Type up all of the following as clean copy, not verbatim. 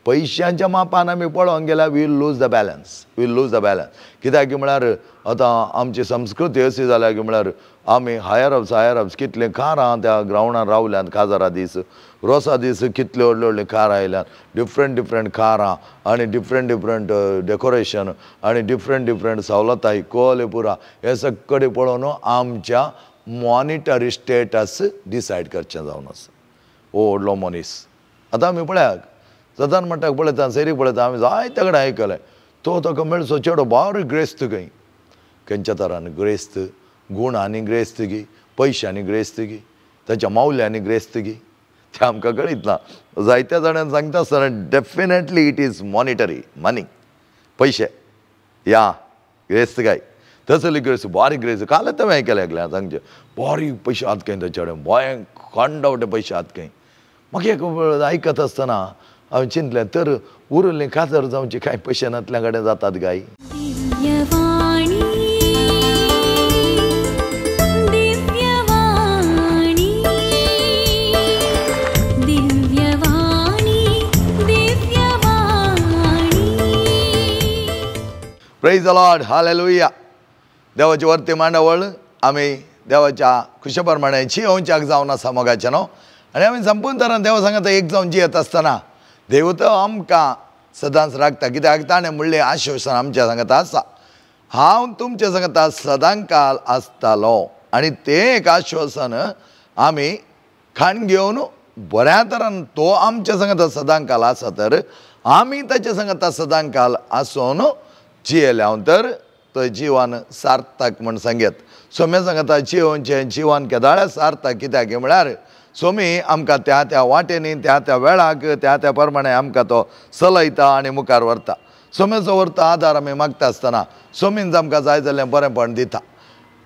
पयशांच्या मापान आमी पळोवंक गेल्यार we'll lose the balance, we'll lose the balance. कित्याक की म्हळ्यार आतां आमची संस्कृती अशी जाल्या की म्हळ्यार आमी हायर अप्स कितलीं कारां त्या ग्रावंडार रावल्यात काजारा दीस, रोसा दीस कितल्यो व्हडल्यो व्हडल्यो कारां आयल्यात, डिफरंट डिफरंट कारां आनी डिफरंट डिफरंट डेकोरेशन आनी डिफरंट डिफरंट सवलताय कोले पुरा हे सगळे पळोवन आमच्या मॉनिटरी स्टेटस डिसायड करचें जावन आसा. हो व्हडलो मनीस आतां आमी पळयात सदांच म्हणटा पळयता, सैरीक पळयता, आमी जायते कडेन आयकलें तो ताका मेळचो चेडो बारीक ग्रेस्त खंय, खंयच्या तरान ग्रेस्त, गुणांनी ग्रेस्त गी, पयशांनी ग्रेस्त गी, ताच्या मावल्यांनी ग्रेस्त गी, तें आमकां कळीत ना. जायत्या जाणांक सांगता आसतना definitely it is monetary money, पयशे या ग्रेस्त काय तसली ग्रेस्त, बारीक ग्रेस्त. कालच हांवें आयकलें एकल्यान सांगचें बारीक पयशे हात खंय ताचे कडेन, भयंकर पयशे हात खंय. म्हाका एक आयकत आसतना हांवें चिंतलें तर उरिल्लीं काजार जावची कांय पयशे नातल्या कडेन जातात काय. Praise the Lord, hallelujah. देवाची वरती मांडावळ आमी देवाच्या खुशे प्रमाणे जियोवच्याक जावन आसा मोगाचें न्हू. आनी आमी संपूर्ण तरान देवा सांगता एक जावन जियेत आसतना देव तो आमकां सदांच राखता. कित्याक ताणें म्हणलें आश्वासन आमच्या सांगता आसा, हांव तुमच्या सांगता सदांकाल आसतालो. आनी तें एक आश्वासन आमी खाण घेवन बऱ्या तरान तो आमच्या सांगता सदांकाल आसा तर आमी ताच्या सांगता सदांकाल आसून जियेल्या तर तो जिवान सार्थक म्हण सांगयत. सोम्या सांगता जियोवचें जिवान केदाळ्या सार्थक. कित्याक म्हळ्यार सोमी आमकां त्या त्या वाटेंनी त्या त्या वेळाक त्या त्या प्रमाणे आमकां तो चलयता आनी मुखार व्हरता. सोम्याचो व्हरता आदार आमी मागता आसतना सोमीन आमकां जाय जाल्यार बरेंपण दिता.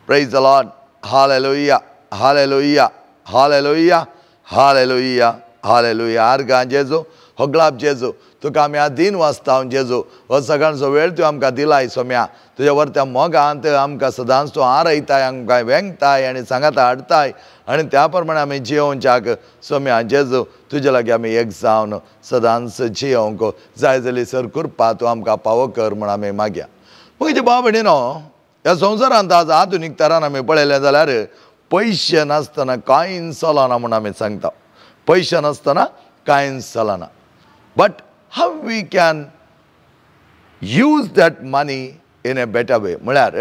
Praise the Lord, hallelujah, hallelujah, hallelujah, hallelujah, hallelujah. आर्गां जेजू, होगळाप जेजू, तुका आमी आदीन वाचता जेजू. हो सगळ्यांचो वेळ तूं आमकां दिलाय सोम्या, तुज्या वरत्या मोगांत आमकां सदांच तूं आरयताय, आमकां वेंगताय आनी सांगाता हाडटाय आनी त्या प्रमाणे आमी जियोवच्याक सोम्या जेजू तुजे लागीं आमी एक जावन सदांच जियोवंक जाय जाली सर कृपा तूं आमकां पावो कर म्हूण आमी मागया. म्हजे भाव भयणीनो, ह्या संवसारांत आज आधुनीक तरान आमी पळयलें जाल्यार पयशे नासतना कांय चलना म्हूण आमी सांगता. पयशे नासतना कांय चलना. But how we can use that money in a better way, म्हळ्यार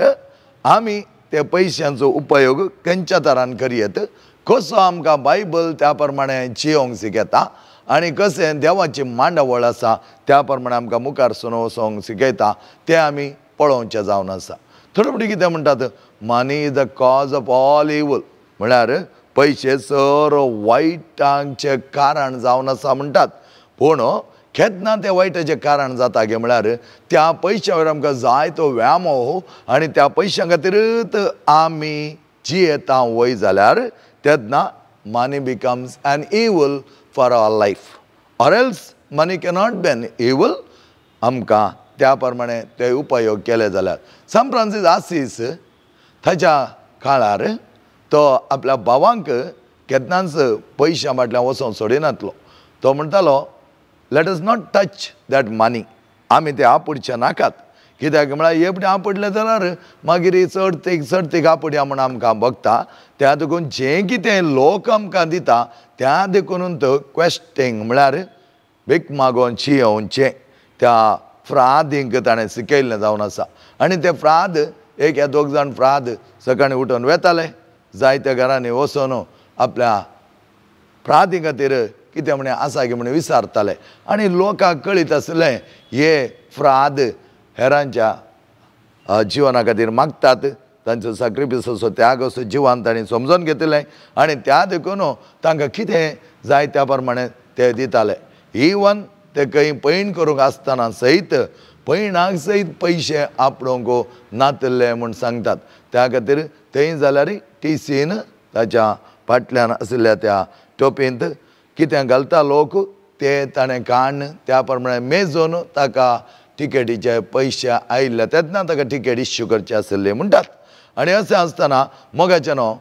आमी ते पयशांचो उपयोग खंयच्या तरान करयत, कसो आमकां बायबल त्या प्रमाणे जियोंक शिकयता आनी कशें देवाची मांडावळ आसा त्या प्रमाणे आमकां मुखार सून वचोंक शिकयता तें आमी पळोवचें जावन आसा. थोडे फावटी कितें म्हणटात, money is the cause of all evil, म्हळ्यार पयशे सर वायटांचें कारण जावन आसा म्हणटात. पूण केन्ना तें वायटाचें कारण जाता गे म्हळ्यार त्या पयशां वयर आमकां जाय तो व्यामो आनी त्या पयशां खातीरच आमी जियेता वय जाल्यार तेन्ना money becomes an evil for our life, or else money cannot be an evil. आमकां त्या प्रमाणे ते उपयोग केले जाल्यार सान फ्रांसीस आसीस ताच्या काळार तो आपल्या भावांक केन्नाच पयशां फाटल्यान वचोंक सोडिनातलो. तो म्हणटालो, let us not touch that money, आमी ते आपुडचे नाकात. कित्याक म्हळ्यार हे फुडें आपुडले जाल्यार मागीर चडतीक चडतीक आपुडया म्हूण आमकां भोगता. त्या देखून जें कितें लोक आमकां दिता त्या देखून तो क्वेस्टींग म्हळ्यार भीक मागोवन जियोवचें त्या फ्रादींक ताणें शिकयल्लें जावन आसा. आनी ते फ्राद एक ह्या दोग जाण फ्राद सकाळीं उठून वेताले, जायत्या घरांनी वचून आपल्या फ्रादी खातीर कितें म्हणे आसा की म्हण विचारताले आनी लोकांक कळीत आसलें हे फ्राद हेरांच्या जिवना खातीर मागतात, तांचो साक्रिफिस असो त्याग असो जिवान तांणी समजून घेतिल्लें आनी त्या देखून तांकां कितें जाय त्या प्रमाणे ते दिताले. इवन ते खंय पैण करूंक आसतना सयत पैणाक सयत पयशे आपणोंक नातले म्हूण सांगतात. त्या खातीर थंय जाल्यार टिसीन ताच्या फाटल्यान आशिल्ल्या त्या टोपींत कितें घालता लोक ते ताणें काण त्या प्रमाणे मेजून ताका टिकेटीचे पयशे आयिल्ले तेन्ना ताका टिकेट इश्यू करचे आशिल्ले म्हणटात. आनी अशें आसतना मोगाचें न्हू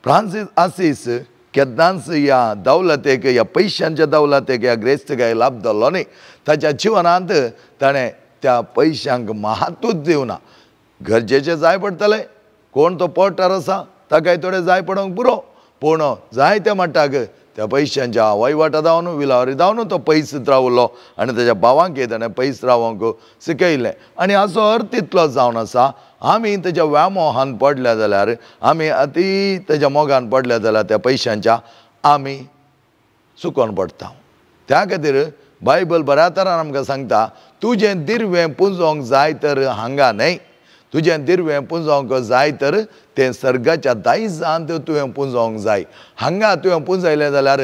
फ्रांसीस आसीस केन्नाच ह्या दौलतेक, ह्या पयशांच्या दौलतेक, ह्या ग्रेस्तकाय लाभ जाल्लो न्ही. ताच्या जिवनांत ताणें त्या पयशांक महत्वूच दिवना. गरजेचें जाय पडटलें, कोण तो पोटार आसा ताकाय थोडें जाय पडोंक पुरो, पूण जाय त्या मट्टाक त्या पयशांच्या वयवाटा जावन विलावरी जावन तो पयस रावलो आनी ताच्या भावांक ताणें पयस रावंक शिकयलें. आनी हाचो अर्थ इतलो जावन आसा, आमी ताच्या व्यामोहान पडल्या जाल्यार, आमी अती ताच्या मोगान पडल्या जाल्यार त्या पयशांच्या आमी चुकोन पडटा. त्या खातीर बायबल बऱ्या तरान आमकां सांगता, तुजें दिरवें पुंजोवंक जाय तर हांगा न्हय, तुजें दिरवें पुंजोवंक जाय तर तें सर्गाच्या दायजांत तुवें पुंजोवंक जाय. हांगा तुवें पुंजयलें जाल्यार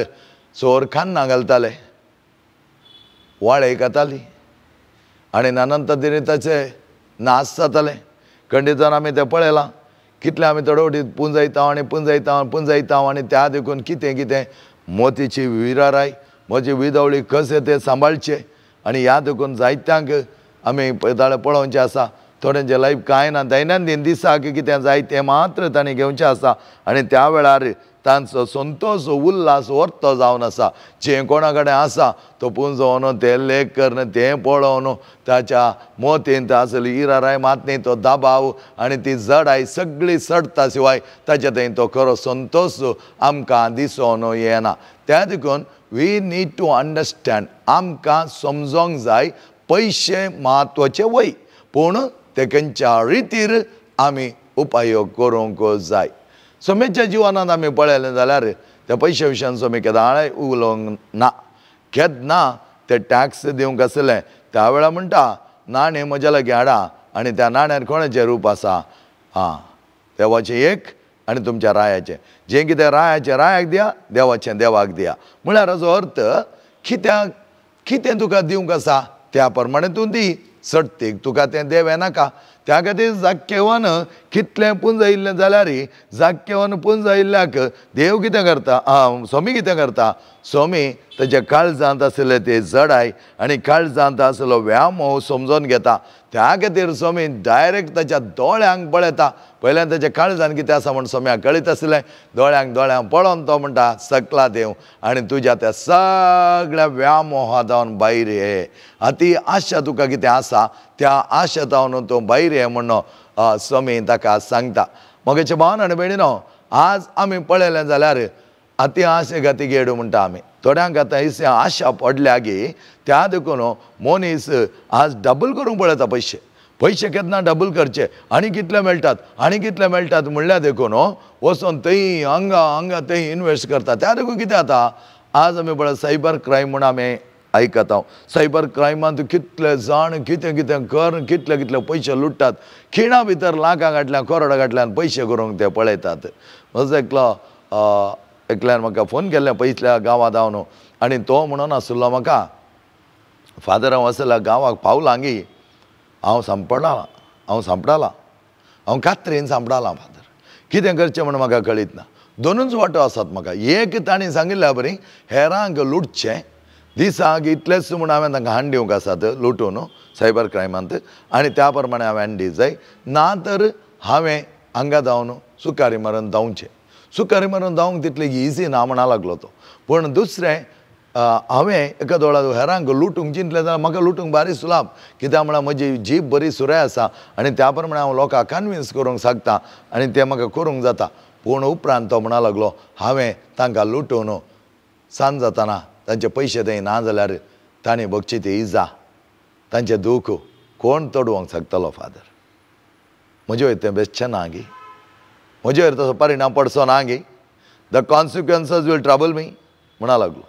चोर खान्ना घालताले, वाळे खाताली आनी नानंत ताचे नाश जाताले. खंडीतान आमी तें पळयलां, कितलें आमी थोडे पुंजयता आनी पुंजयता पुंजयता आनी त्या देखून कितें कितें मोतीची विराराय, मोती विदवळी कशें तें सांबाळचें. आनी ह्या देखून जायत्यांक आमी पळोवचें आसा, थोड्यांचें लायफ कांय ना, दैनंदीन दिसाक कितें जाय तें मात्र तांणी घेवचें आसा आनी त्या वेळार तांचो संतोश उल्हास वर्तो जावन आसा. जें कोणा कडेन आसा तो पुंजोवन तें लेख करून तें पळोवन ताच्या मोतींत आसली इराराय मात न्ही, तो दबाव आनी ती जडाय सगळी चडटा शिवाय ताच्या थंय तो खरो संतोश आमकां दिसोन येना. त्या देखून we need to understand, आमकां समजोंक जाय पयशे म्हत्वाचे वय, पूण ते खंयच्या रितीर आमी उपयोग करूंक जाय. सोमेच्या जिवनांत आमी पळयलें जाल्यार त्या पयशे विशयान सोमी केदाळाय उलोवंक ना. केन्ना ते टॅक्स दिवंक आसलें त्या वेळार म्हणटा, नाणें म्हज्या लागीं हाडा आनी त्या नाण्यार कोणाचें रूप आसा, आं देवाचें एक आनी तुमच्या रायाचें, जें कितें रायाचें रायाक दिया, देवाचें देवाक दिया. म्हळ्यार हाचो अर्थ कित्याक कितें तुका दिवंक आसा त्या प्रमाणे तूं दी, सडतीक तुका तें देवें नाका. त्या खातीर जाक्केवान कितलें पुंजयिल्लें जाल्यार जाक्केवान पुंजयिल्ल्याक देव कितें करता, स्वामी कितें करता, स्वामी ताच्या काळजांत आशिल्ले ते जडाय आनी काळजांत आशिल्लो व्यामोह समजून घेता. त्या खातीर स्वामी डायरेक्ट ताच्या दोळ्यांक पळयता. पयल्यान ताच्या काळजान कितें आसा म्हूण स्वाम्याक कळीत आसलें. दोळ्यांक दोळ्यांक पळोवन तो म्हणटा, सकला देव आनी तुज्या त्या सगळ्या व्यामोहा जावन भायर ये, आती आशा तुका कितें आसा त्या आशा जावन तूं भायर ये म्हूण स्वामी ताका सांगता. मगेचे भावन आनी भयणीनो, आज आमी पळयलें जाल्यार आती आशे गाती गेडू म्हणटा आमी. थोड्यांक आतां इसे आशा पडल्या गी, त्या देखून मनीस आज डबल करूंक पळयता पयशे, पयशे केन्ना डबल करचे आनी कितले मेळटात आनी कितले मेळटात म्हणल्यार देखून वचोन थंय हांगा हांगा थंय इनवेस्ट करता. त्या देखून कितें जाता, आज आमी पळय सायबर क्रायम म्हूण आमी आयकता. सायबर क्रायमांत कितले जाण कितें कितें कर कितले कितले पयशे लुट्टात, खिणा भितर लाखां घातल्यान करोडा घातल्यान पयशे करूंक ते पळयतात. म्हजो एकलो एकल्यान म्हाका फोन केल्ले पयसल्या गांवांत हांव न्हू, आनी तो म्हणून आशिल्लो म्हाका, फादर हांव आसल्या गांवाक पावलां गी, हांव सांपडला, हांव सांपडालां, हांव कात्रेन सांपडालां फादर, कितें करचें म्हूण म्हाका कळीत ना. दोनूच वाटो आसात म्हाका, एक तांणी सांगिल्ल्या बरी हेरांक लुटचें, दिसाक इतलेच म्हूण हांवें तांकां हाण दिवंक आसात लुटून सायबर क्रायमांत, आनी त्या प्रमाणे हांवें हाण दी जाय, ना तर हांवें हांगा धांवन सुकारी मारून धांवचें. सुकारी मारून धांवंक तितली इजी ना म्हणा लागलो तो. पूण दुसरें हांवें एका दोळा हेरांक लुटूंक चिंतलें जाल्यार म्हाका लुटूंक बारी सुलाभ, कित्याक म्हळ्यार म्हजी जीब बरी सुराय आसा आनी त्या प्रमाणे हांव लोकांक कन्विन्स करूंक शकता आनी तें म्हाका करूंक जाता. पूण उपरांत तो म्हणा लागलो, हांवें तांकां लुटून सांज जाताना तांचे पयशे थंय ना जाल्यार तांणी भोगची ती इजा, तांचें दूख कोण तोडोवंक शकतलो फादर, म्हजे वयर तें बेसचें ना गी, म्हजे वयर तसो परिणाम पडचो ना गी, the consequences will trouble me म्हणा लागलो.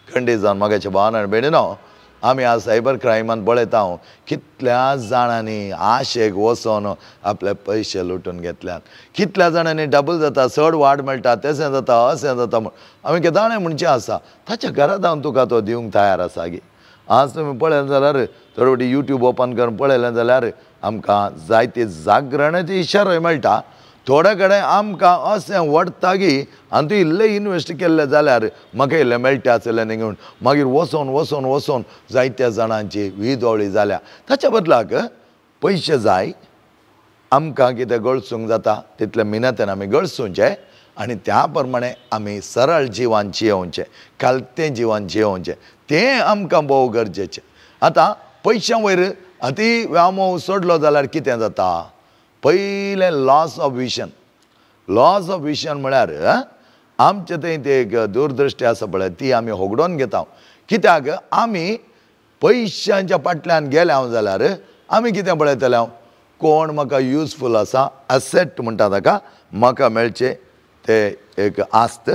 खंडीत जावन म्हागेच्या भावान आनी भयणीनो, आमी आज सायबर क्रायमान पळयता हांव कितल्या जाणांनी आशेक वचोन आपले पयशे लुटून घेतल्यात, कितल्या जाणांनी डबल जाता, चड वाड मेळटा, तशें जाता अशें जाता म्हूण आमी केदाणें म्हणचें आसा ताच्या घरा धांवन तुका तो दिवंक तयार आसा गी. आज तुमी पळयलें जाल्यार थोडे फावटी यूट्यूब ओपन करून पळयलें जाल्यार आमकां जायते जागरणाचे इशारोय मेळटा. थोडे कडेन आमकां अशें वडटा की आनी तूं इल्लें इनवेस्ट केल्लें जाल्यार म्हाका इल्लें मेळटा आसलें न्ही म्हूण मागीर वचोन वचोन वचोन जायत्या जाणांची विदोळी जाल्या. ताच्या बदलाक पयशे जाय, आमकां कितें गळसूंक जाता तितले मिनतेन आमी गळसूंचे आनी त्या प्रमाणे आमी सरळ जिवन जियोवचें, खालतें जिवन जियोवचें, तें आमकां भोव गरजेचें. आतां पयशां वयर अती व्यामोह सोडलो जाल्यार कितें जाता? पयलें loss of vision. Loss of vision म्हळ्यार आमचे थंय ते एक दूरदृश्टी आसा पळय, ती आमी होगडोवन घेता. कित्याक आमी पयशांच्या फाटल्यान गेले हांव जाल्यार आमी कितें पळयतले? हांव कोण म्हाका युजफूल आसा, एसेट म्हणटा ताका, म्हाका मेळचें ते एक आस्त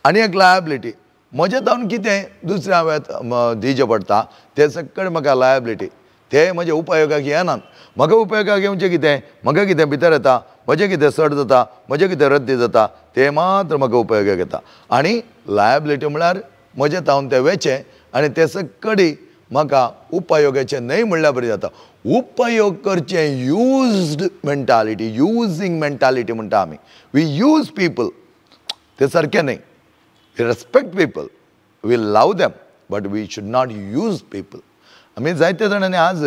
आनी एक लायबिलिटी. म्हजें जावन कितें दुसऱ्या वेळ दिवचें पडटा तें सगळें म्हाका लायबिलिटी, ते म्हज्या उपयोगाक येनात. म्हाका उपयोगाक येवचें कितें? म्हाका कितें भितर येता, म्हजें कितें सड जाता, म्हजें कितें रद्दी जाता, तें मात्र म्हाका उपयोगाक येता. आनी लायबिलिटी म्हळ्यार म्हजें जावन तें वेचें आनी तें सगळी म्हाका उपयोगाचें न्हय म्हणल्यार बरें जाता. उपयोग करचें युज्ड मेंटालिटी, युजींग मेंटालिटी म्हणटा आमी. We use people, तें सारकें न्हय. We respect people, we love them, but we should not use people. आमी जायते जाणांनी आज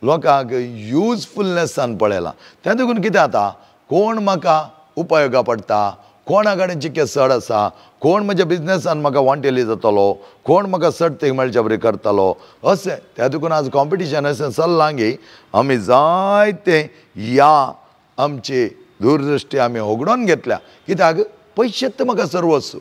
लोकांक युजफुलनेसान पळयलां. तें देखून कितें जाता, कोण म्हाका उपयोगा पडटा, कोणा कडेन चिके चड आसा, कोण म्हज्या बिजनेसान म्हाका वांटेली जातलो, कोण म्हाका चड ते मेळच्या बरी करतलो, अशें. त्या देखून आज कॉम्पिटिशन अशें चल्लां की आमी जायते ह्या आमची दूरदृश्टी आमी होगडोवन घेतल्या. कित्याक पयशेच म्हाका सर्वस्व,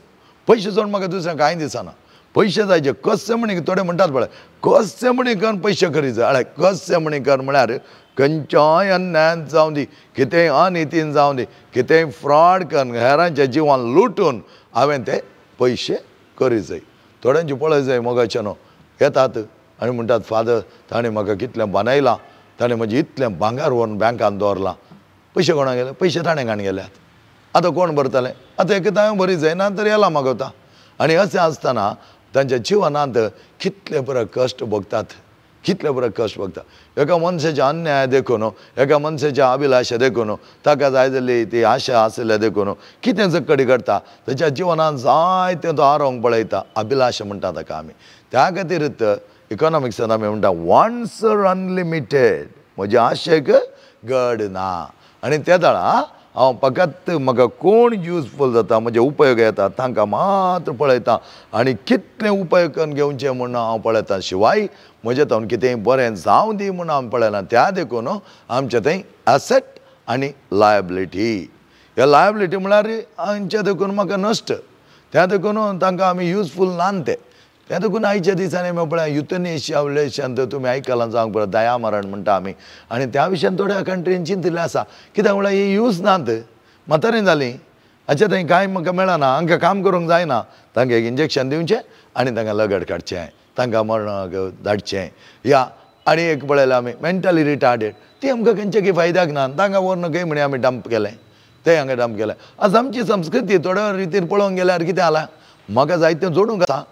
पयशे सोडून म्हाका दुसरें कांय दिसना. पयशे जायचे कशें म्हणी थोडे म्हणटात पळय, कशें म्हणी कर पयशे करी जाय. कशें म्हणी कर म्हळ्यार खंयच्याय अन्यायान जावं दी, कितेंय अनितीन जावं दी, कितेंय फ्रॉड करून हेरांच्या जिवान लुटून हांवें ते पयशे करी जाय. थोड्यांचे पळय जाय मोगाचे न्हू येतात आनी म्हणटात, फादर ताणें म्हाका कितलें बानयलां, ताणें म्हजें इतलें भांगर व्हरून बँकान दवरलां. पयशे कोणाक गेले? पयशे ताणें काण गेल्यात. आतां कोण भरतलें? आतां एकदां हांवें बरी जायना तर येला मागवता. आनी अशें आसतना तांच्या जिवनांत कितले बरे कश्ट भोगतात, कितले बरे कश्ट भोगतात. एका मनशाच्या अन्याय देखून, एका मनशाच्या अभिलाशा देखून, ताका जाय जाल्ली ती आशा आशिल्ल्या देखून कितें जकडी करता, ताच्या जिवनांत जायतें तो आरोंक पळयता. अभिलाशा म्हणटा ताका आमी. त्या खातीर इकॉनॉमिक्सान आमी म्हणटा वॉन्ट्स are unlimited, म्हज्या आशेक गड ना. आनी त्या वेळा हांव फकत म्हाका कोण युजफूल जाता, म्हजे उपयोग येता तांकां मात्र पळयता आनी कितलें उपयोग करून घेवचें म्हूण हांव पळयता. शिवाय म्हजें तावन कितेंय बरें जावं दी म्हूण हांव पळयना. त्या देखून आमचें थंय एसेट आनी लायबिलिटी, ह्या लायबिलिटी म्हळ्यार आमच्या देखून म्हाका नश्ट, त्या देखून तांकां आमी युजफूल नान ते. त्या देखून आयच्या दिसांनी आमी पळय युथनेशिया रिलेशन तुमी आयकलां जावंक पळय, दया मरण म्हणटा आमी. आनी त्या विशयान थोड्या कंट्रीन चिंतिल्लें आसा. कित्याक म्हळ्यार ही यूज नात, म्हातारी जाली, हाचे थंय कांय म्हाका मेळना, हांकां काम करूंक जायना, तांकां एक इंजेक्शन दिवचें आनी तांकां लगड काडचें, तांकां मरणाक धाडचें. या आनी एक पळयलें आमी मेंटली रिटार्डेड, ती आमकां खंयच्या की फायद्याक ना, तांकां व्हरून खंय म्हणी आमी डंप केलें, तें हांगा डंप केलें. आज आमची संस्कृती थोड्या रितीन पळोवंक गेल्यार कितें जालां, म्हाका जायतें जोडूंक आसा,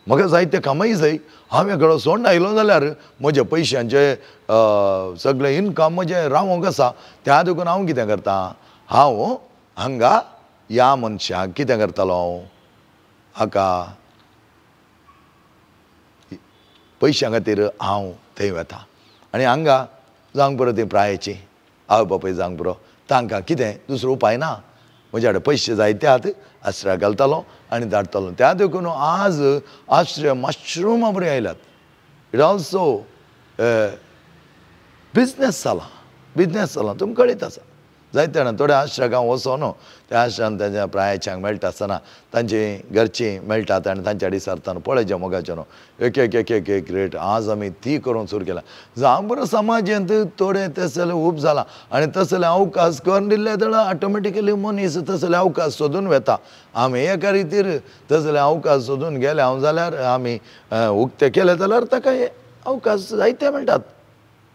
म्हाका जायतें कामय जाय, हांव हेकडो सोडून आयलो जाल्यार म्हज्या पयशांचें सगळें इनकम म्हजें रावोंक आसा. त्या देखून हांव कितें करता, हांव हांगा ह्या मनशाक कितें करतलो, हांव हाका पयशां खातीर हांव थंय वता. आनी हांगा जावंक पुरो ती प्रायेची आवय बापूय जावंक पुरो, तांकां कितें दुसरो उपाय ना, म्हज्या कडेन पयशे जायत्यात आश्रय घालतलो आनी धाडटलो. त्या देखून आज आश्रय मशरूमा बरी आयल्यात. It also business जाला, बिजनेस जाला, तुमकां कळीत आसा. जायते जाणां थोड्या आश्रयाक हांव वचो न्हू, त्या आश्रयान तांच्या प्रायेच्यांक मेळटा आसतना तांची घरचीं मेळटात आनी तांच्या दिसारतना पळयचें मोगाचें न्हू एक एक एक एक एक रेट आज आमी ती करूंक सुरू केला. जावं बरो समाजांत थोडें तसलें खूब जालां आनी तसले अवकाश करून दिल्ले जाल्यार ऑटोमॅटिकली मनीस तसले अवकाश सोदून वता. आमी एका रितीर तसले अवकाश सोदून गेले हांव जाल्यार आमी उक्ते केले जाल्यार ताका हे अवकाश जायते मेळटात,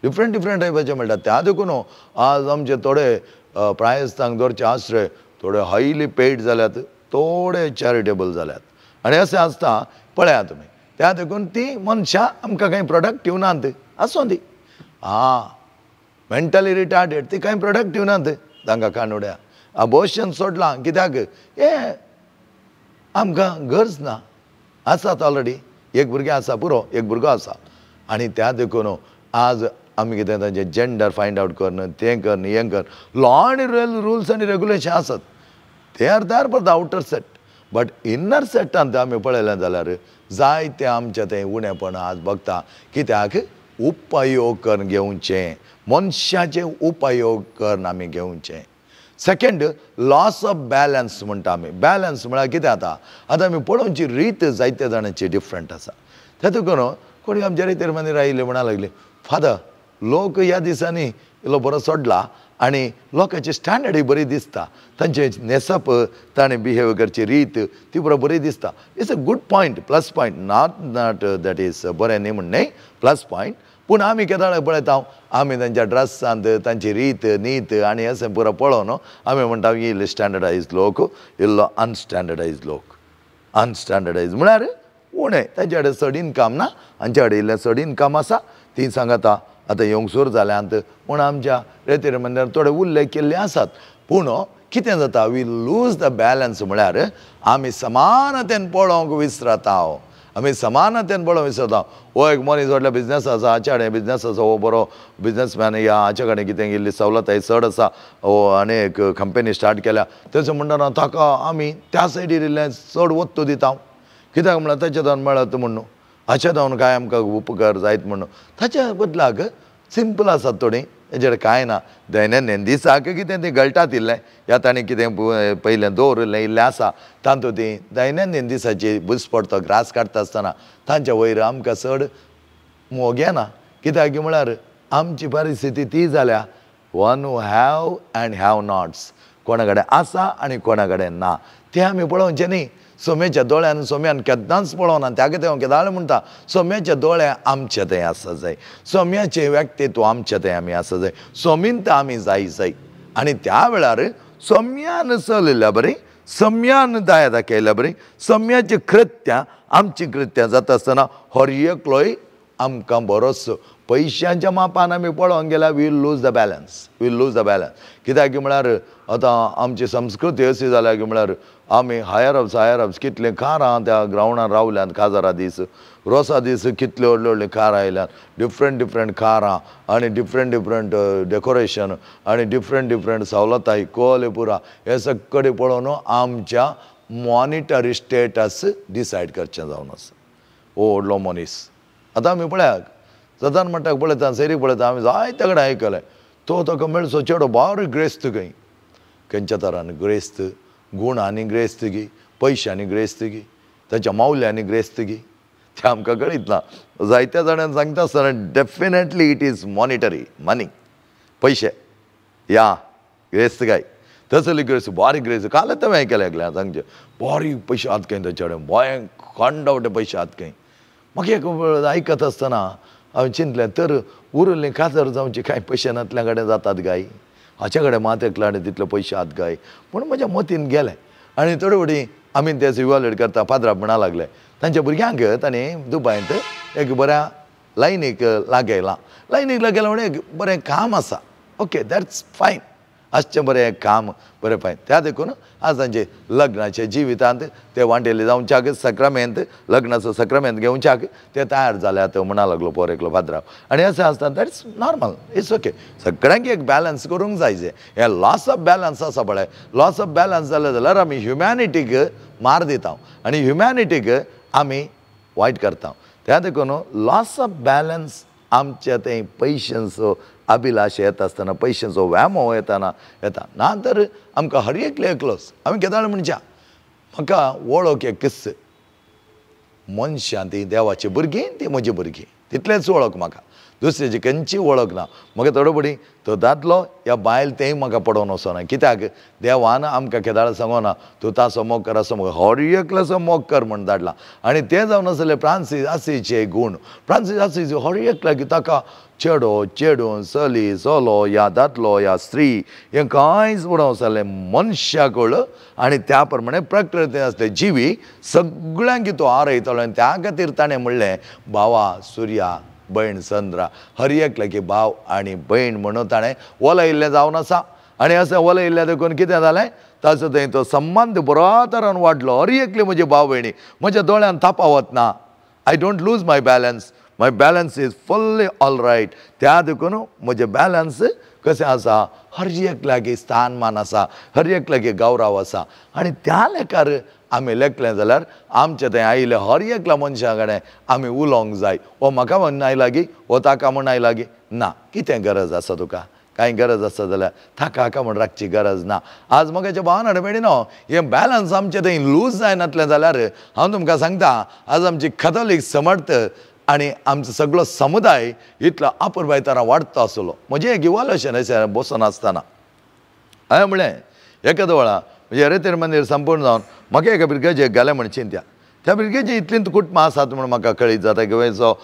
डिफरंट डिफरंट टायपाचे मेळटात. त्या देखून आज आमचे थोडे प्रायस्तांक दवरचे आश्रय थोडे हायली पेड जाल्यात, थोडे चॅरिटेबल जाल्यात. आनी अशें आसता पळयात तुमी. त्या देखून ती मनशां आमकां कांय प्रोडक्टीव नात, आसूं दी. आं, मेंटली रिटार्डेड ती कांय प्रोडक्टीव नात, तांकां काणुड्या अबोशन सोडलां कित्याक हें आमकां गरज ना, आसात ऑलरेडी, एक भुरगें आसा पुरो, एक भुरगो आसा. आनी त्या देखून आज आमी कितें तांचें जेंडर फायंड आवट करून तें कर हें कर, लॉ आनी रुल्स आनी रेगुलेशन आसात, They are there for the outer set, but inner सेटान आमी पळयलें जाल्यार जायते आमचें तें उणेपण आज बघता. कित्याक उपयोग करून घेवचें, मनशाचें उपयोग करून आमी घेवचें. सेकेंड, लॉस ऑफ बॅलन्स म्हणटा आमी. बॅलन्स म्हळ्यार कितें जाता, आतां आमी पळोवची रीत जायते जाणांची डिफरंट आसा. तेतून कोणी आमच्या रितीर मंदिर आयिल्ले म्हणा लागले, फादर लोक ह्या दिसांनी इल्लो बरो सोडला आनी लोकांची स्टँडर्डय बरी दिसता, तांचें न्हेसप, ताणें बिहेव करची रीत ती बरो बरी दिसता. It's a good point, plus point, not not that is बरें न्ही म्हण न्हय, प्लस पॉयंट. पूण आमी केदाळ पळयता, आमी तांच्या ड्रेसांत तांची रीत नीत आनी अशें पुरो पळोवन आमी म्हणटा इल्ले स्टँडर्डायज लोक, इल्लो अनस्टँडर्डायज लोक. अनस्टँडर्डायज म्हळ्यार उणें, तांचे कडेन चड इनकम ना, हांचे कडेन इल्लें चड इनकम आसा, ती सांगता आतां येवंक सुरू जाल्यांत म्हूण आमच्या रेतीर मंदिरान थोडे उल्लेख केल्ले आसात. पूण कितें जाता, we lose the balance म्हळ्यार आमी समानतेन पळोवंक विसरता, आमी समानतेन पळोवंक विसरता. हो एक मनीस व्हडलो बिजनस आसा, हाच्या कडेन बिजनस आसा, हो बरो बिजनसमॅन, ह्या हाच्या कडेन कितें इल्ली सवलताय चड आसा, हो आनी एक कंपनी स्टार्ट केल्या, तशें म्हणटना ताका आमी त्या सायडीर इल्लें चड वत्तो दिता. कित्याक म्हळ्यार ताच्या जावन मेळत म्हूण न्हू, हाच्या जावन कांय आमकां उपकार जायत म्हूण. ताच्या बदलाक सिंपल आसात थोडीं, तेजेर कांय ना, दैनंदीन दिसाक कितें तें गळटात इल्लें, ह्या ताणें कितें पयलें दवरिल्लें इल्लें आसा तातूंत ती दैनंदीन दिसाची बुसपडतो ग्रास काडटा आसतना तांच्या वयर आमकां चड मोग येना. कित्याक म्हळ्यार आमची परिस्थिती ती जाल्या, one who have and have nots, कोणा कडेन आसा आनी कोणा कडेन ना तें आमी पळोवचें न्ही. सोम्याच्या दोळ्यान सोम्यान केन्नाच पळोवना, त्या खातीर हांव केदाळ म्हणटा, सोम्याच्या दोळे आमचे थंय आसा जाय, सोम्याचें व्यक्तित्व आमचे थंय आमी आसा जाय, सोमींत आमी जाय जाय. आनी त्या वेळार सोम्यान चलयल्ल्या बरी, सम्यान दया दाखयल्या बरी, सम्याचीं कृत्यां आमचीं कृत्यां जाता आसतना हर एकलोय आमकां बरोच पयशांच्या मापान आमी पळोवंक गेल्यार we lose the balance, we lose the balance. कित्याक म्हळ्यार आतां आमची संस्कृती अशी जाल्या की म्हळ्यार आमी हायर अप्स हायर अप्स कितलीं कारां त्या ग्रावंडार रावल्यांत, काजारा दीस रोसा दीस कितल्यो व्हडल्यो व्हडल्यो कारां आयल्यात, डिफरंट डिफरंट कारां आनी डिफरंट डिफरंट डेकोरेशन आनी डिफरंट डिफरंट सवलताय कोले पुरा हे सगळे पळोवन आमच्या मॉनिटरी स्टेटस डिसायड करचें जावन आसा. हो व्हडलो मनीस आतां आमी पळयात, सदांच म्हणटा पळयता, सैरीक पळयता, आमी जायते कडेन आयकलें, तो ताका मेळचो चेडो बारीक ग्रेस्त खंय, खंयच्या तरान ग्रेस्त, गुणांनी ग्रेस्त गी, पयशांनी ग्रेस्त गी, ताच्या मावल्यांनी ग्रेस्त गी, तें आमकां कळीत ना. जायत्या जाणांक सांगता आसतना definitely it is monetary money, पयशे या ग्रेस्त काय तसली ग्रेस्त, बारीक ग्रेस्त. कालच हांवें आयकलें एकल्यान सांगचें, बारीक पयशे हात खंय ताचे कडेन, भयंकर पयशे हात खंय. म्हाका एक आयकत आसतना हांवें चिंतलें, तर उरिल्लीं काजार जावची कांय पयशे नातल्या कडेन जातात काय, हाच्या कडेन मात एकल्या कडेन तितले पयशे हात काय म्हूण म्हज्या मतीन गेलें. आनी थोडे फावटी आमी तें इवाल्युएट करता, पाद्राप म्हणा लागले, तांच्या भुरग्यांक ताणें दुबायंत एक बऱ्या लायनीक लागयलां, लायनीक लागयलां म्हणून एक बरें काम आसा, ओके that's fine, आसचें बरें काम बरें फायन. त्या देखून आज तांचे लग्नाच्या जिवितांत ते वांटेले जावच्याक सक्रामेंत, लग्नाचो सक्रामेंत घेवच्याक ते तयार जाल्यात म्हणा लागलो पोर एकलो पाद्राव. आनी अशें आसता, that's normal, it's okay. सगळ्यांक एक बॅलन्स करूंक जाय. जे हें लॉस ऑफ बॅलन्स आसा पळय, लॉस ऑफ बॅलन्स जालें जाल्यार आमी ह्युमॅनिटीक मार दिता आनी ह्युमॅनिटीक आमी वायट करता. त्या देखून लॉस ऑफ बॅलन्स आमच्या थंय पयशांचो अभिलाश येता आसतना, पयशांचो व्यामो येताना येता ना तर आमकां हर एकले एकलोच आमी केदाळ म्हणच्या म्हाका वळख एक किस्स, मनशां ती देवाची भुरगीं, ती म्हजी भुरगीं, तितलेंच वळख म्हाका, दुसऱ्याची खंयची वळख ना. म्हाका थोडो पडी तो दादलो या बायल तेंय म्हाका पडोवन वचना, कित्याक देवान आमकां केदाळ सांगना तूं ताचो मोग कर, असो मोग, हर एकल्याचो मोग कर म्हूण धाडला. आनी तें जावन आसलें फ्रांसीस आसीचे गूण. फ्रांसीस आसीचे हर एकल्याक ताका चेडो चेडूं, चली चलो, या दादलो या स्त्री, हें कांयच पडोवंक आसलें मनशाकळ. आनी त्या प्रमाणे प्रकृती आसले जिवी सगळ्यांक तो आरयतालो. आनी त्या खातीर ताणें म्हणलें, भावा सुर्या, भयण चंद्रा, हर एकल्याकी भाव आनी भयण म्हणून ताणें वलयिल्लें जावन आसा. आनी अशें वलयिल्लें देखून कितें जालें, ताचो थंय तो संबंद बरो तरान वाडलो. हर एकली म्हजी भाव भयणी म्हज्या दोळ्यान तापावत ना, I don't lose my balance, My balance is fully all right. त्या देखून म्हजें बॅलन्स कशें आसा, हर एक लागीं स्थान मान आसा, हर एक लागीं गौरव आसा. आनी त्या लेखार आमी लेखलें जाल्यार आमचें थंय आयिल्लें हर एकल्या मनशा कडेन आमी उलोवंक जाय. हो म्हाका म्हण आयला गी, हो ताका म्हण आयला गी, ना, कितें गरज आसा तुका? कांय गरज आसा जाल्यार ताका हाका म्हण राखची गरज ना. आज म्हज्या भावान अडमेडी न्हू हें बॅलन्स आमचें थंय लूज जायनातलें जाल्यार हांव तुमकां सांगता, आज आमची कथोलीक समर्थ आनी आमचो सगळो समुदाय इतलो अपुरबाय तरां वाडतो आसलो. म्हजें एक इवोल्युशन अशें बसून आसतना हांवें म्हणलें, एकाद वेळा म्हणजे रेतेर मंदीर संपूर्ण जावन म्हाका एका भुरग्याचें गेलें म्हण चिंत्या, त्या भुरग्याची इतलीं कुटुंबां आसात म्हूण म्हाका कळीत जाता की जो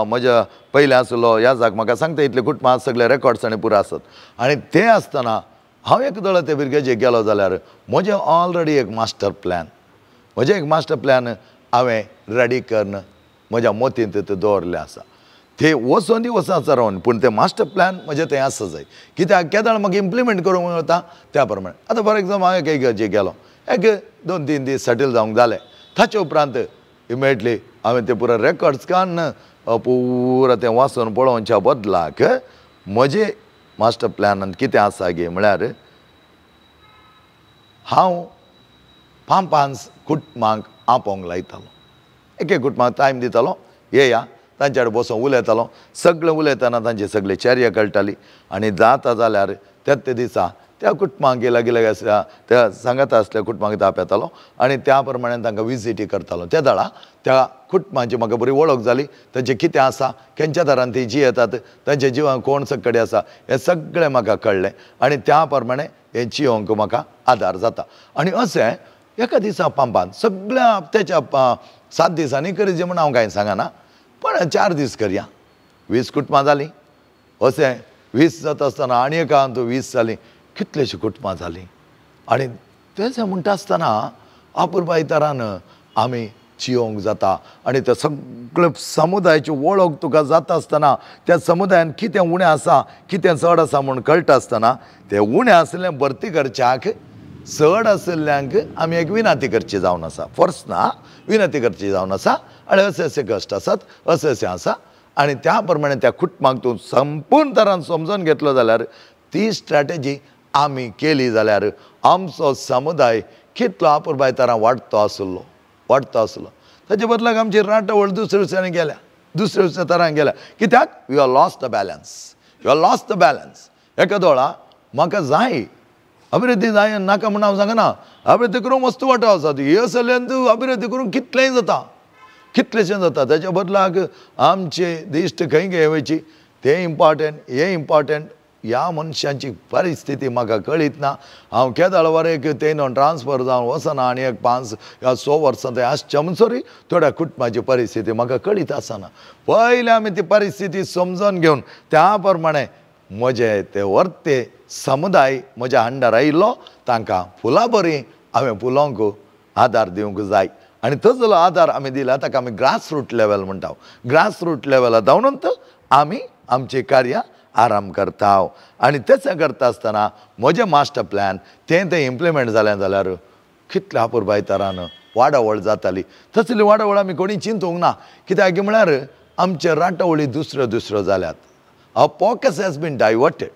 म्हज्या पयलें आसलो ह्या जाग म्हाका सांगता इतलीं कुटुंबां सगळे रेकॉर्ड्स आनी पुरो आसत. आनी तें आसतना हांव एक दोळो त्या भुरग्याचेर गेलो जाल्यार म्हजें ऑलरेडी एक मास्टर प्लॅन, म्हजें एक मास्टर प्लॅन हांवें रेडी करून म्हज्या मोतींत तें दवरलें आसा. ते वचोन दी वचोन रावन पूण तें मास्टर प्लॅन म्हजें थंय आसा जाय, कित्याक केदळ म्हाका इम्प्लिमेंट करूंक वता त्या प्रमाणे. आतां फॉर एग्जाम्पल हांव एक इगर्जेक गेलो, एक 2-3 दीस सेटल जावंक जालें, ताचे उपरांत इमिडिएटली हांवें तें पुरो रेकॉर्ड्स काडून पुरो तें वाचून पळोवच्या बदलाक म्हजें मास्टर प्लॅनान कितें आसा गे म्हळ्यार हांव 5-5 कुटुंबांक आपोवंक लायतालो. एक एक कुटुंबाक टायम दितालो, येया तांच्या कडेन बसून उलयतालो. सगळें उलयतना तांची सगळी चर्या कळटाली आनी जाता जाल्यार त्या दिसा त्या कुटुंबांक लागीं लागीं आसल्या त्या सांगाता आसल्या कुटुंबांक ताप येतालो आनी त्या प्रमाणे तांकां विजिटी करतालो. त्या दळा त्या कुटुंबांची म्हाका बरी वळख जाली, तांचें कितें आसा, खंयच्या तरान ती जियेतात, तांच्या जिवान कोण सकडे आसा हें सगळें म्हाका कळ्ळें आनी त्या प्रमाणे हें जियोंक म्हाका आदार जाता. आनी अशें एका दिसा पंपान सगळ्या हप्त्याच्या 7 दिसांनी करीत म्हूण हांव कांय सांगना, पण 4 दीस करया. 20 कुटुंबां जालीं, अशें 20 जाता आसतना आनी एका 20 जालीं, कितलेशीं कुटुंबां जालीं. आनी तें म्हणटा आसतना अपुरबाय तरान आमी जियोंक जाता आनी त्या सगळे समुदायाची वळख तुका जाता आसतना त्या समुदायान कितें उणें आसा कितें चड आसा म्हूण कळटा आसतना तें उणें आसलें भरती करच्याक चड आशिल्ल्यांक आमी एक विनंती करची जावन आसा, फोर्स ना, विनंती करची जावन आसा आनी अशे अशे कश्ट आसात, अशें अशें आसा आनी त्या प्रमाणे त्या कुटुंबाक तूं संपूर्ण तरान समजून घेतलो जाल्यार ती स्ट्रॅटेजी आमी केली जाल्यार आमचो समुदाय कितलो अपुरबाय तरां वाडतो आसलो, वाडतो आसलो. ताचे बदलाक आमची राटावळ दुसऱ्या दुसऱ्यान गेल्या, दुसऱ्या दुसऱ्या तरान गेल्या. कित्याक? You are lost the balance, you are lost the balance. एका दोळा म्हाका जाय अभिवृद्धी जाय नाका म्हूण हांव सांगना, अभिवृद्धी करूंक वस्तू वांटो आसा, हे आसल्यान तूं अभिवृद्धी करूंक कितलेंय जाता, कितलेशें जाता. ताच्या बदलाक आमचे दिश्ट खंय खंय वयची तें इम्पॉर्टंट, हें इम्पॉर्टंट. ह्या मनशांची परिस्थिती म्हाका कळीत ना. हांव केदळ एक तें ट्रान्सफर जावन वचना आनी एक 5 या 6 वर्सां थंय आसच्या म्हणसर थोड्या कुटुंबाची परिस्थिती म्हाका कळीत आसना. पयलें आमी ती परिस्थिती समजून घेवन त्या प्रमाणे म्हजे ते वर्ते समुदाय म्हज्या अंडर आयिल्लो तांकां फुलां बरीं हांवें फुलोवंक आदार दिवंक जाय आनी तसलो आदार आमी दिला ताका आमी ग्रास रूट लेवल म्हणटा. ग्रास रूट लेवला धांवून आमी आमचें कार्य आराम करता आनी तें करता आसतना म्हजें मास्टर प्लॅन तें तें इम्प्लिमेंट जालें जाल्यार कितल्या अपुरबाय तरान वाडावळ जाताली. तसली वाडावळ आमी कोणी चिंतूंक ना, कित्याक म्हळ्यार आमचे राटावळी दुसऱ्यो दुसऱ्यो जाल्यात. Our focus has been diverted,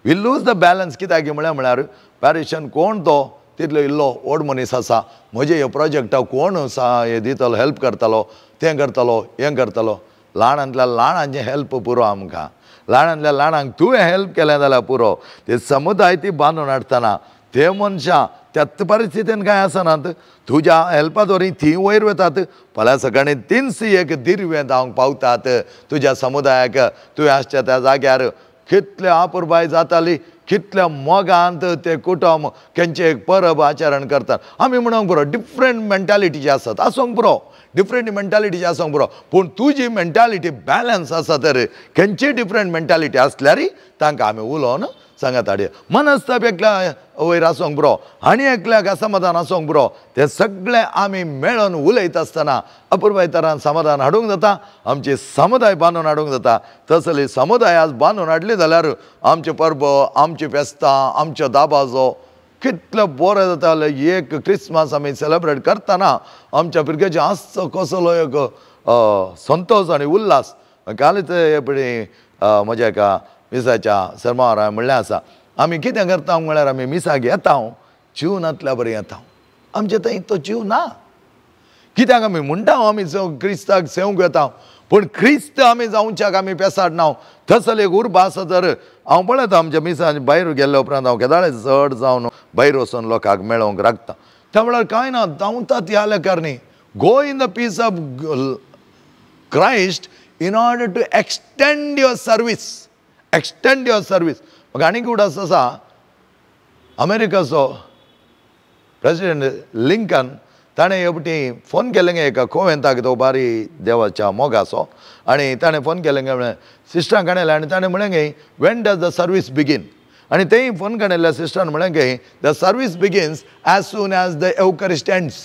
we lose the balance. कित्याक म्हळ्यार पॅरिशन कोण तो तितलो इल्लो व्हड मनीस आसा, म्हजे ह्या प्रोजेक्टाक कोण हे दितलो, हेल्प करतलो, तें करतलो, हें करतलो. ल्हानांतल्या ल्हानांचें हेल्प पुरो आमकां, ल्हानांतल्या ल्हानांक तुवें हेल्प केलें जाल्यार पुरो. ते समुदाय ती बांदून हाडटना ते मनशां त्याच परिस्थितीन कांय आसनात, तुज्या हेल्पा द्वारे ती वयर वतात, फाल्यां सकाळीं तीनशी एक दिर्वें जावंक पावतात तुज्या समुदायाक. तुवें आसच्या त्या जाग्यार कितले अपुरबाय जाताली, कितल्या मोगांत ते कुटुंब खंयचे एक परब आचरण करतात. आमी म्हणूंक पुरो डिफरंट मेंटालिटीचे आसात, आसूंक पुरो, डिफरंट मेंटालिटीचे आसूंक पुरो, पूण तुजी मेंटालिटी बॅलन्स आसा तर खंयची डिफरंट मेंटालिटी आसल्यारय तांकां आमी उलोवन सांगात हाडया. मनस्ताप एकल्या वयर आसूंक पुरो आनी एकल्याक असमाधान आसूंक पुरो, ते सगळे आमी मेळून उलयता आसतना अपुरबाय तरान समाधान हाडूंक जाता, आमचे समुदाय बांदून हाडूंक जाता. तसली समुदाय आज बांदून हाडली जाल्यार आमचे परबो, आमची फेस्तां, आमच्यो दाबाजो कितलो बरें जातालें. एक क्रिसमस आमी सेलेब्रेट करतना आमच्या भुरग्याचे आसचो कसलो एक संतोश आनी उल्हास कालच हे म्हज्या एका मिसाच्या सरमार हांवें म्हणलें आसा, आमी कितें करता म्हळ्यार आमी मिसाक येता, जीव नातल्या बरें येता, आमचे थंय तो जीव ना. कित्याक आमी म्हणटा आमी क्रिस्ताक सेवंक येता, पूण क्रिस्त आमी जावच्याक आमी पेसाडना. थंयसर एक उर्बा आसा. तर हांव पळयता आमच्या मिसान भायर गेल्ल्या उपरांत हांव केदाळे चड जावन भायर वचून लोकांक मेळोवंक राखता. त्या वेळार कांय ना, धांवतात ह्या लेखांनी. Go in the peace of Christ in order to extend your service, extend your service. म्हाका आनीक उडास आसा, अमेरिकाचो प्रेसिडेंट लिंकन ताणें हे फावटी फोन केलें एका कोवेंताक, तो बारी देवाच्या मोगाचो, आनी ताणें फोन केलें म्हणलें सिस्टरांक काडलें आनी ताणें म्हणलें गे when does the service begin. आनी तेय फोन काडिल्ल्या सिस्टरान म्हणलें गे the service begins as soon as the Eucharist ends.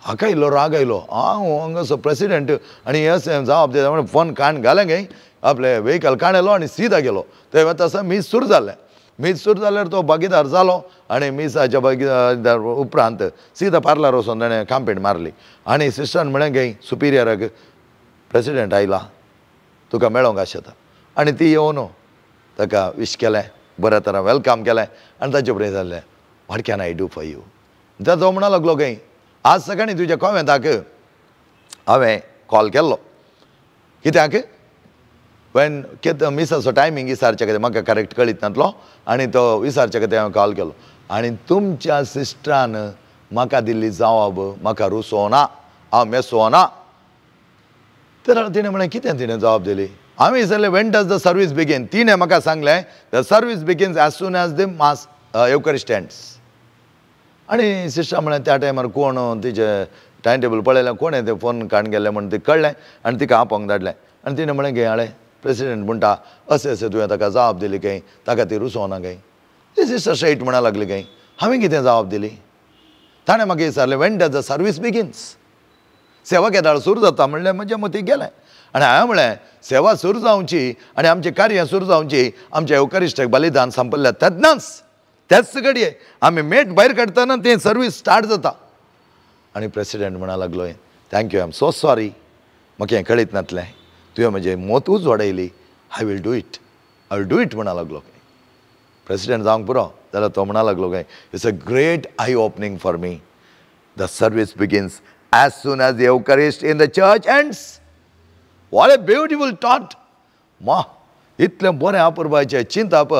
हाका इल्लो राग आयलो, हांव हांगासो प्रेसिडेंट आनी हे अशें जावप दिता म्हणून फोन काण घालें गे, आपलें व्हेकल काणयलो आनी सीधा गेलो. थंय वता आसा मीस सुरू जालें. मीस सुरू जाल्यार तो भागीदार जालो आनी मिसाच्या भागीदार उपरांत सीधा पार्लर वचून ताणें कांपेट मारली आनी सिस्टरान म्हणलें गे सुपिरियराक प्रेसिडेंट आयला तुका मेळोंक आशेता. आनी ती येवन ताका विश केलें, बऱ्या तरान welcome केलें आनी ताचे उपरांत जालें what can I do for you. तो म्हणा लागलो गे आज सकाळीं तुज्या कोवेंताक हांवें कॉल केल्लो, कित्याक वेन कितें मिसाचो टायमींग विचारच्या खातीर म्हाका करेक्ट कळीत नातलो आनी तो विचारच्या खातीर हांवें कॉल केलो आनी तुमच्या सिस्टरान म्हाका दिल्ली जवाब म्हाका रुसोना, हांव मेसोना. तर तिणें म्हणलें कितें तिणें जवाब दिली? हांवें विचारलें when does the service begin. तिणें म्हाका सांगलें the service begins as soon as the mass Eucharist ends. आनी सिस्टर म्हणलें त्या टायमार कोण तिचें टायम टेबल पळयलें, कोणें तें फोन काडून गेल्लें म्हण तें कळ्ळें आनी तिका आपोवंक धाडलें. आनी तिणें म्हणलें गे हाणें प्रेसिडेंट म्हणटा अशें अशें तुवें ताका जबाब दिली खंय, ताका ती रुसोना खंय. ती सिस्टर स्ट्रेट म्हणा लागली खंय, हांवें कितें जबाब दिली? ताणें म्हाका विचारलें when does the service begins, सेवा केदाळ सुरू जाता म्हणलें म्हज्या मती गेलें. आनी हांवें म्हणलें सेवा सुरू जावची आनी आमचें कार्य सुरू जावची आमच्या एवकरिस्टाक बलिदान संपल्ल्या तेन्नाच, त्याच घडये आमी मेट भायर काडटना तें सर्वीस स्टार्ट जाता. आनी प्रेसिडेंट म्हणा लागलो thank you, I am so sorry, म्हाका हें कळीत नातलें, तुवें म्हजें मोतूच वाडयली, I will do it, I will do it म्हणा लागलो. प्रेसिडेंट जावंक पुरो जाल्यार तो म्हणा लागलो काय it's a great eye opening for me, the service begins as soon as the Eucharist in the church ends. What a beautiful thought. मा इतलें बरें अपुरबायचें चिंताप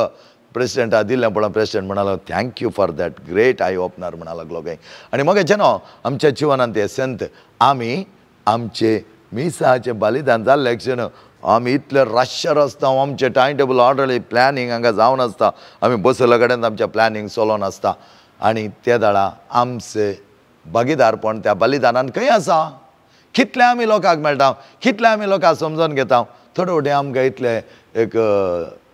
प्रेसिडेंटा दिलें पळोवन प्रेसिडेंट म्हणालो thank you for that great eye opener म्हणा लागलो काय. आनी मगेचें न्हू आमच्या जिवनांत हें संत आमी आमचे मिसाचें बलिदान जाल्लें क्षण आमी इतले राश्यर आसता, आमचें टायम टेबल ऑलरेडी प्लॅनिंग हांगा जावन आसता, आमी बसयल्या कडेन आमचें प्लॅनिंग चलोवन आसता आनी ते दाडा आमचें भागीदारपण त्या बलिदानान खंय आसा? कितले आमी लोकांक मेळटा, कितले आमी लोकांक समजून घेता. थोडे फावटी आमकां इतले एक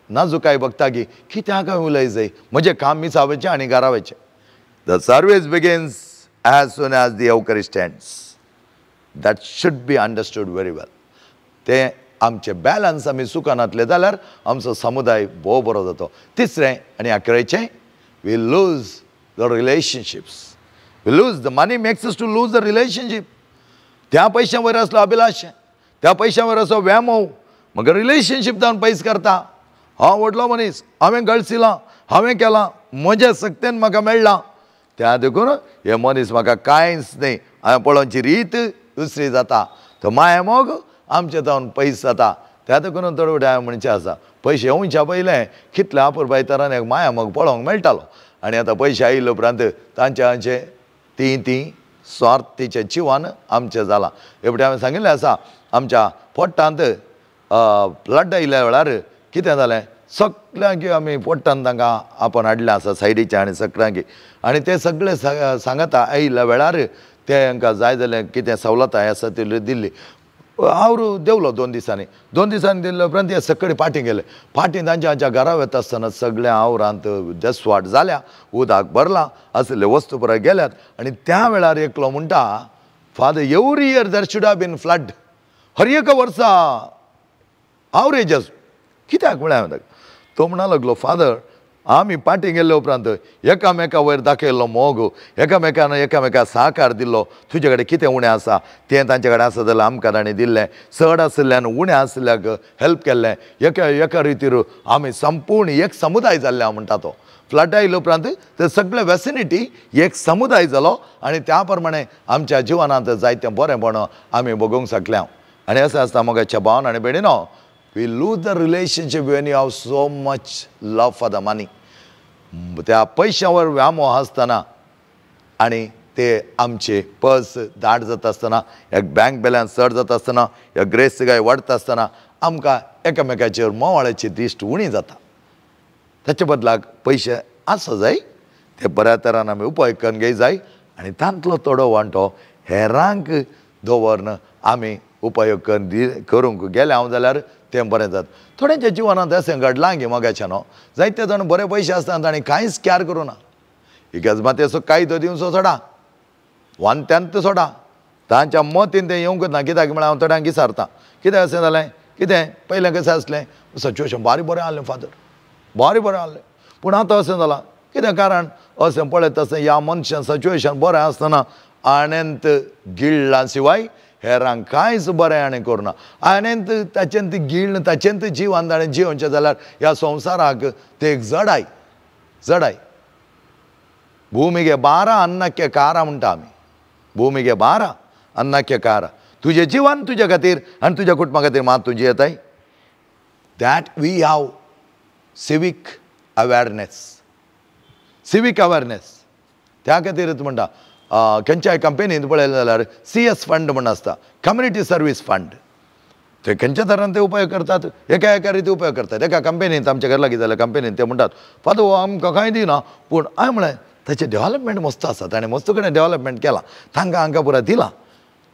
नाजुकाय बघता की कित्याक हांवें उलय जाय, म्हजें काम मिसावेचें आनी घरा वयचें. The service begins as soon as the Eucharist ends, that should be understood very well. तें आमचें बॅलन्स आमी चुकनातलें जाल्यार आमचो समुदाय भोव बरो जातो. तिसरें आनी अकरेचें, we lose the relationships, we lose the money makes us to lose the relationship. त्या पयशां वयर आसलो अभिलाश, त्या पयशां वयर आसलो व्यामोव, मगीर रिलेशनशीप जावन पयस करता. हांव व्हडलो मनीस, हांवें गळसिलां, हांवें केलां, म्हज्या सक्तेन म्हाका मेळ्ळां, त्या देखून हे मनीस म्हाका कांयच न्हय, हांवें पळोवची रीत दुसरी जाता, तो माया मोग आमचे जावन पयस जाता. त्या देखून थोडे फावटी हांवें म्हणचें आसा पयशे येवच्या पयलें कितल्या अपुरबाय तरान एक माया मोग पळोवंक मेळटालो आनी आतां पयशे आयिल्ले उपरांत तांचे आमचे ती ती स्वार्थीचें जिवन आमचें जालां. हे फावटी हांवें सांगिल्लें आसा आमच्या पोट्टांत फ्लड आयिल्ल्या वेळार कितें जालें, सगळ्यांक आमी पोट्टान तांकां आपोवन हाडलें आसा सायडीच्या आनी सगळ्यांक, आनी ते सगळे सांगता आयिल्ल्या वेळार तेंकां जाय जाल्यार कितें सवलताय आसा ती दिल्ली. हांव देंवलो 2 दिसांनी, 2 दिसांनी दिल्ले उपरांत ते सगळे पाटी गेले. पाटी तांच्या आमच्या घरा वता आसतना सगळ्या आवरांत दसवाट जाल्या, उदक भरलां, आसले वस्तू पुराय गेल्यात. आनी त्या वेळार एकलो म्हणटा father every year there should have been flood, हर एका वर्सा आवरेज कित्याक म्हळ्यार हांवें ताका. तो म्हणा लागलो फादर आमी पाटी गेल्ले उपरांत एकामेका वयर दाखयल्लो मोग, एकामेकान एकामेका सहकार दिल्लो. तुजे कडेन कितें उणें आसा तें तांचे कडेन आसा जाल्यार आमकां ताणें दिल्लें, चड आशिल्ल्यान उणें आशिल्ल्याक हेल्प केल्लें. एका एका रितीर आमी संपूर्ण एक समुदाय जाल्ले हांव म्हणटा. तो फ्लड आयले उपरांत ते सगळे वेसिनिटी एक समुदाय जालो आनी त्या प्रमाणे आमच्या जिवनांत जायतें बरेंपण आमी भोगूंक शकले. आनी अशें आसता मोगाच्या भावन आनी भयणीनो, we lose the relationship when you have so much love for the money. त्या पयशांवर व्यामो आसतना आनी ते आमचे पर्स दाट जाता आसतना, एक बँक बॅलन्स चड जाता आसतना, एक ग्रेस्तकाय वाडटा आसतना आमकां एकामेकाचेर मोवाळाची दिश्ट उणी जाता. ताचे बदलाक पयशे आसा जाय ते बऱ्या तरान आमी उपाय करून घेय जाय आनी तांतलो थोडो वांटो हेरांक दवरन आमी उपयोग करून करूंक गेले हांव जाल्यार तें बरें जाता. थोड्यांच्या जिवनांत अशें घडलां गे मोगाच्यान न्हू, जायते जाण बरे पयशे आसता ताणें कांयच कॅर करूं ना. इगर्ज मातयेचो कायदो दिवचो सोडा, वांत्यांत सोडा, तांच्या मतीन तें येवंकच ना. कित्याक म्हळ्यार हांव थोड्यांक विचारतां कितें अशें जालें, कितें पयलें कशें आसलें, सिच्युएशन बारी बरें आहलें फादर, बारी बरें आहलें, पूण आतां अशें जालां कितें कारण? अशें पळयत आसतना ह्या मनशान सिच्युएशन बरें आसतना आणेंत गिळ्ळां शिवाय हेरांक कांयच बरें आनी करुना. आनी ताचेन ती गिळ्ळ ताचेन ती जिवन ताणें जिवनचें जाल्यार ह्या संवसाराक ते एक जडाय जडाय. भुमिगे बारा अन्नाके कारा म्हणटा आमी, भुमिगे बारा अन्नाके कारा. तुजें जिवन तुज्या खातीर आनी तुज्या कुटुंबा खातीर मात तूं जियेताय. That we have civic awareness, civic awareness. त्या खातीरच म्हणटा खंयच्याय कंपनींत पळयलें जाल्यार CS fund म्हण आसता, कम्युनिटी सर्वीस फंड. ते खंयच्या तरान ते उपयोग करतात, एका एका रिती उपयोग करतात. एका कंपनींत आमच्या घरा लागीं जाल्यार कंपनींत ते म्हणटात फादर हो आमकां कांय दिना, पूण हांवें म्हळें ताचें डेवलपमेंट मस्त आसा, ताणें मस्त कडेन डेवलपमेंट केलां, तांकां हांकां पुरो दिलां.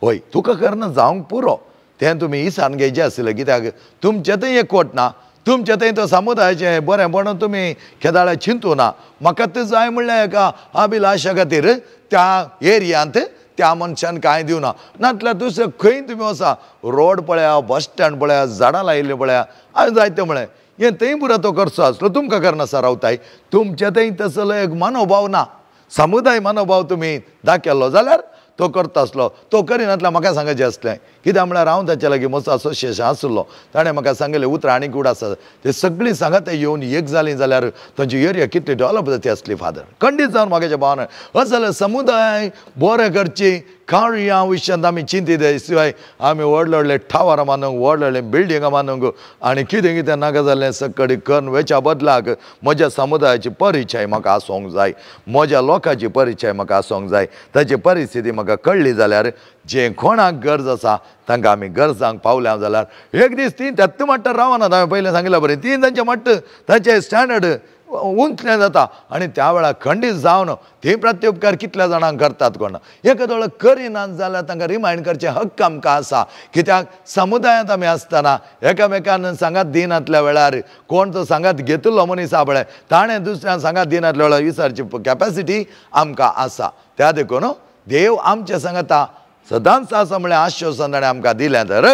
हय तुका करना जावंक पुरो, तें तुमी इसान घेवचें आशिल्लें. कित्याक तुमचें थंय एकवट ना, तुमचें थंय तो समुदायाचें बरेंपण तुमी केदाळा चिंतू ना. म्हाका तें जाय म्हणल्यार एका अभिलाशा खातीर त्या एरियांत त्या मनशान कांय दिवना. नातल्यार दुसरें खंय तुमी वचा, रोड पळया, बस स्टँड पळया, झाडां लायिल्लीं पळया, हांवें जायतें म्हळें हें थंय पुरो तो करचो आसलो, तुमकां करनासता रावताय. तुमचें थंय तसलो एक मनोभाव ना, समुदाय मनोभाव तुमी दाखयलो जाल्यार तो करता आसलो. तो करिनातल्यार म्हाका सांगचें आसलें, कित्याक म्हळ्यार हांव ताचे लागीं मस्त असोसिएशन आसलो, ताणें म्हाका सांगलें उतरां आनी कूड आसा ते सगळीं सांगात येवन एक जालीं जाल्यार तांची एरिया कितली डेवलप जाती आसली फादर. खंडीत जावन म्हागेच्या भावना अशें जाल्यार समुदाय बरें करची कार्यां विशयांत आमी चिंतीत शिवाय आमी व्हडले व्हडले टावरां बांदूंक, व्हडले व्हडले बिल्डिंगां बांदूंक आनी कितें कितें नाका जाल्लें सकडी करून वेच्या बदलाक म्हज्या समुदायाची परिचय म्हाका आसूंक जाय, म्हज्या लोकांची परिचय म्हाका आसूंक जाय. ताची परिस्थिती म्हाका कळ्ळी जाल्यार जे कोणाक गरज आसा तांकां आमी गरजांक पावल्या जाल्यार एक दीस ती त्यात माट्ट रावनात. हांवें पयलें सांगिल्लें बरें, ती तांचें माट्ट तांचें स्टँडर्ड उंचलें जाता आनी त्या वेळार खंडीत जावन ती प्रत्युपकार कितल्या जाणांक करतात कोण एकादो करिनात जाल्यार तांकां रिमायंड करचें हक्क आमकां आसा. कित्याक समुदायांत आमी आसतना एकामेकान सांगात दिनातल्या वेळार कोण तो सांगात घेतिल्लो मनीस आसा पळय ताणें दुसऱ्यान सांगात दिनातल्या वेळार विचारची कॅपेसिटी आमकां आसा. त्या देखून देव आमच्या सांगाता सदांच आसा म्हळ्यार आश्वासन ताणें आमकां दिलें. तर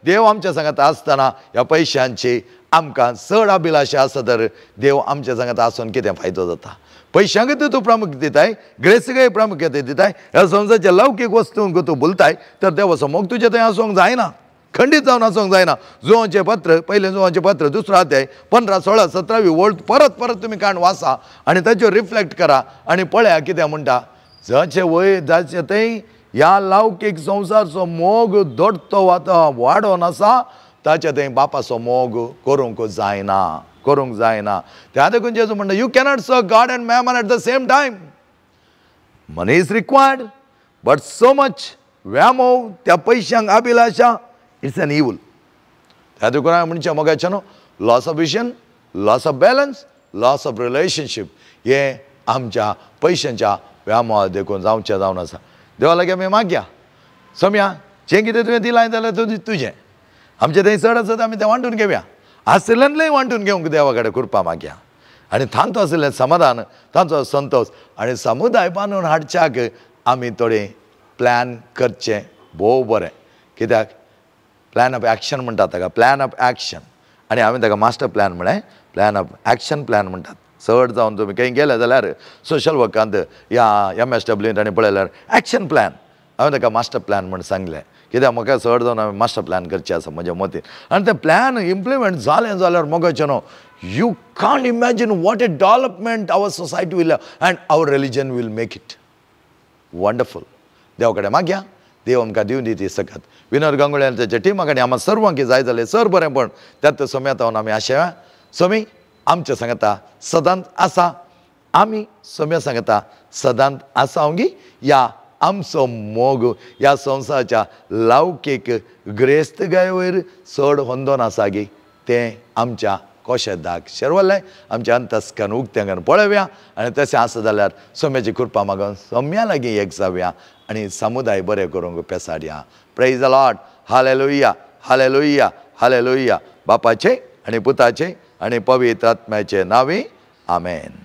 देव आमच्या सांगाता आसतना ह्या पयशांची आमकां चड अभिलाशा आसा तर देव आमच्या सांगाता आसून कितें फायदो जाता? पयशांक तूं प्रामुख्य दिताय, ग्रेसीकय प्रामुख्यते दिताय, ह्या संवसाराच्या लौकीक वस्तूंक तूं भुलताय तर देवाचो मोग तुजें थंय आसूंक जायना, खंडीत जावन आसूंक जायना. जुवांचें पत्र, पयलें जुवांचें पत्र दुसरो अध्याय 15, 16, 17वी ओळ परत परत तुमी काण वाचा आनी ताचेर रिफ्लेक्ट करा आनी पळया कितें म्हणटा. जाचें वय जाचें थंय ह्या लौकीक संवसारचो मोग दोडतो वता वाडोन आसा ताच्या थंय बापाचो मोग करूंक जायना, करूंक जायना. त्या देखून जेजू म्हणटा you cannot serve God and mammon at the same time. Money is required but so much व्यामो त्या पयशांक अभिलाशा it's an evil. त्या देखून हांवें म्हणचें मोगाचें न्हू, loss of vision, loss of balance, loss of relationship हें आमच्या पयशांच्या व्यामोहा देखून जावचें जावन आसा. देवा लागीं आमी मागया सम्या जें कितें तुवें दिलां जाल्यार तुजें, आमचें थंय चड आसा आमी तें वांटून घेवया, आशिल्ल्यानूय वांटून घेवंक देवा कडेन कृपा मागया आनी तांचो आशिल्लें समाधान, तांचो संतोश आनी समुदाय बांदून हाडच्याक आमी थोडें प्लॅन करचें भोव बरें. कित्याक प्लॅन ऑफ एक्शन म्हणटात ताका, प्लॅन ऑफ एक्शन, आनी हांवें ताका मास्टर प्लॅन म्हळें, प्लॅन ऑफ एक्शन प्लॅन म्हणटात. चड जावन तुमी खंय गेले जाल्यार सोशल वर्कांत ह्या MSW ताणें पळयल्यार एक्शन प्लॅन, हांवें ताका मास्टर प्लॅन म्हूण सांगलें, कित्याक म्हाका चड जावन हांवें मास्टर प्लॅन करचें आसा म्हज्या मतीन. आनी तें प्लॅन इम्प्लिमेंट जालें जाल्यार मोगाचें न्हू, you can't imagine what a development our society will and our religion will make it. Wonderful. देव कडेन मागया, देव आमकां दिवन दी ती सकत. विनोद गांगुळे आनी ताच्या टिमा कडेन आमकां सर्वांक जाय जालें सर बरें, पण त्यात सोम्यात आमी आशेया सोमी आमच्या सांगता सदांच आसा, आमी सोम्या सांगता सदांच आसा गी. ह्या आमचो मोग ह्या संवसाराच्या लावकेक ग्रेस्त गाय वयर चड होंदोन आसा गी, तें आमच्या कोशेदाक शेरवलें आमच्या अंतस्कन उक्त्यांगन पळोवया आनी तशें आसा जाल्यार सोम्याची कृपा मागून सोम्या लागीं एक जावया आनी समुदाय बरें करूंक पेसाडया. Praise the Lord. Hallelujah, hallelujah, hallelujah. बापाचे आनी पुताचे आनी पवित्र आत्म्याचे नांवी आमेन.